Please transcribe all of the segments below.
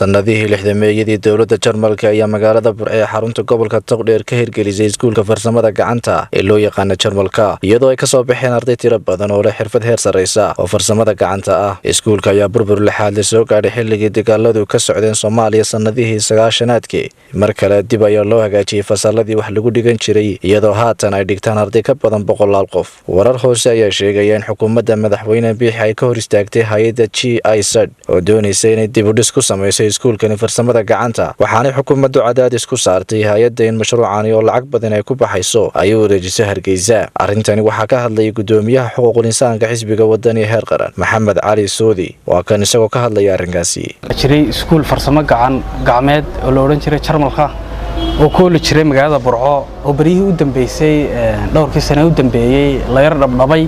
Sanadihii 60-meeyadii, dowladda Jarmalka ayaa magaalada Burco ee xarunta gobolka Togdheer ka hirgelisay iskuulka farsamada gacanta ee loo yaqaana Jarmalka, iyadoo ay kasoo baxeen arday tiro badan oo leh xirfad heer sarreysa oo farsamada gacanta ah. Iskuulka ayaa burbur lixaad la soo gaadhay xilligii dagaaladu ka socdeen Soomaaliya sanadihii 90-aadkii. Mar kale dib ayaa loo hagaajiyey fasalladii wax lagu dhigan jiray, iyadoo haatan ay dhigtaan arday ka badan boqolaal qof. Warar hoose ayaa sheegaya in xukuumadda Madaxweyne Biixi ay ka hor istaagtay hay-adda GIZ oo doonaysa inay dib u dhis ku samayso iskuulkani farsamada gacanta, waxaanay xukuumaddu cadaadis ku saartay hay-adda in mashruucani oo lacag badan ay ku baxayso ay u wareejiso Hargeysa. Arrintani waxaa ka hadlayay gudoomiyaha xuquuqul insaanka xisbiga Wadani heer qaran, Maxamed Cali Soodi. Waa kan isagoo ka hadlaya arrinkaasi. Jiray iskuul farsamo gacan gacmeed oo la odhan jiray Jarmalka oo ku ooli jiray magaalada Burco, oo beryihii u dambeysay, dhowrkii sane u dambeeyey, la yar dhabdhabay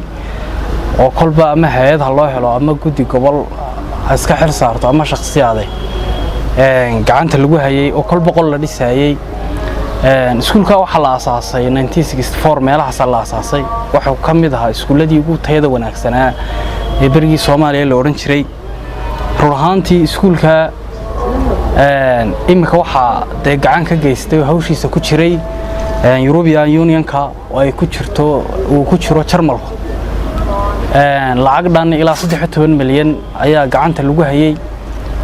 oo kolba ama hay-ad ha loo helo ama guddi gobol ha iska xil saarto ama shakhsiyaade gacanta lagu hayay oo kolba qol la dhisaayey. Iskuulka waxaa la asaasay 1964 meelahaasaa la asaasay. Wuxuu ka mid ahaa iskuulladii ugu tayada wanaagsanaa ee berigii Soomaaliya la odhan jiray. Run ahaantii, iskuulka iminka waxaa dee gacan ka geystay oo hawshiisa ku jiray European Unionka oo ay ku jirto uu ku jiro Jarmalku. Lacag dhan ilaa 13 milyan ayaa gacanta lagu hayay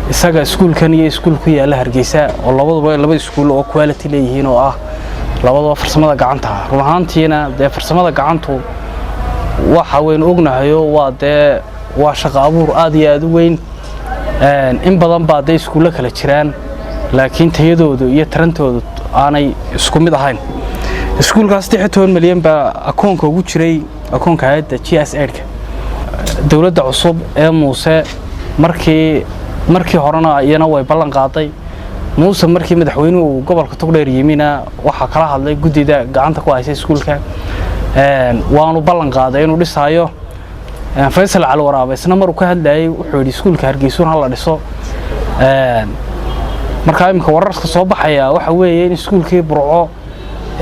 isaga, iskuulkan iyo iskuul ku yaalla Hargeysa, oo labaduba laba iskuul oo quality leeyihiin oo ah labadaba farsamada gacanta. Run ahaantiina dee farsamada gacantu waxa waynu ognahayo waa dee waa shaqo abuur aad iyo aad u weyn. In badan baa dee iskuullo kala jiraan, laakiin tayadoodu iyo tarantoodu aanay isku mid ahayn. Iskuulkaas 13 milyan baa akoonka ugu jiray, akoonka hay-adda GIZ-ka. Dowladda cusub ee Muuse markii horena iyana way ballan qaaday. Muuse markii madaxweynuhu uu gobolka Togdheer yimina waxaa kala hadlay guddida gacanta ku haysa iskuulka, waanu ballan qaaday inuu dhisaayo. Faysal Cali Waraabe isna maruu ka hadlayay wuxuu yidhi iskuulka Hargeysuun ha la dhiso. Markaa iminka wararka soo baxaya waxa weeye in iskuulkii Burco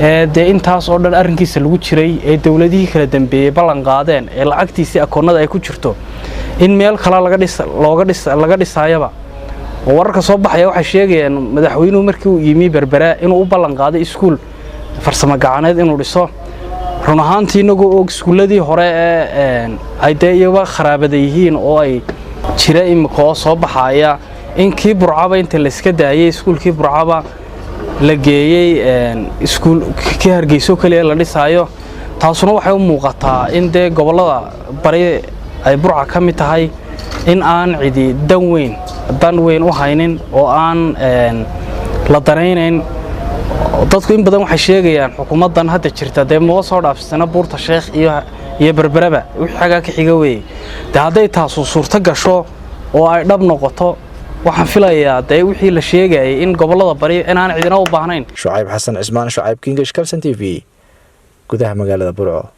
ee dee intaas oo dhan arrinkiisa lagu jiray ee dowladihii kala dambeeyey ballan qaadeen ee lacagtiisii akoonnada ay ku jirto in meel kale laga dhis looga dhis laga dhisaayaba. Oo wararka soo baxaya waxay sheegayaan madaxweynuhu markii uu yimi Berbera inuu u ballan qaaday iskuul farsamo gacaneed inuu dhiso. Run ahaantii, inagoo og iskuulladii hore ee ay dee iyaga kharaabada yihiin oo ay jira imika oo soo baxaya in kii Burcaba inta la iska daayey, iskuulkii Burcaba la geeyey iskuul kii Hargeyso keliya la dhisaayo, taasuna waxay u muuqataa in dee gobollada bari ay Burca ka mid tahay in aan cidi dan weyn u haynin oo aan la danaynayn. Dadku in badan waxay sheegayaan xukuumaddan hadda jirta dee maba soo dhaafsana Buurta Sheekh iyo Berbereba, wixii xagaa ka xiga weeye. Dee hadday taasu suurto gasho oo ay dhab noqoto, waxaan filayaa dee wixii la sheegayay in gobollada bari inaan cidina u baahnayn. Shucayb Xasan Cismaan, Shucayb Kingish, Kalsan TV, gudaha magaalada Burco.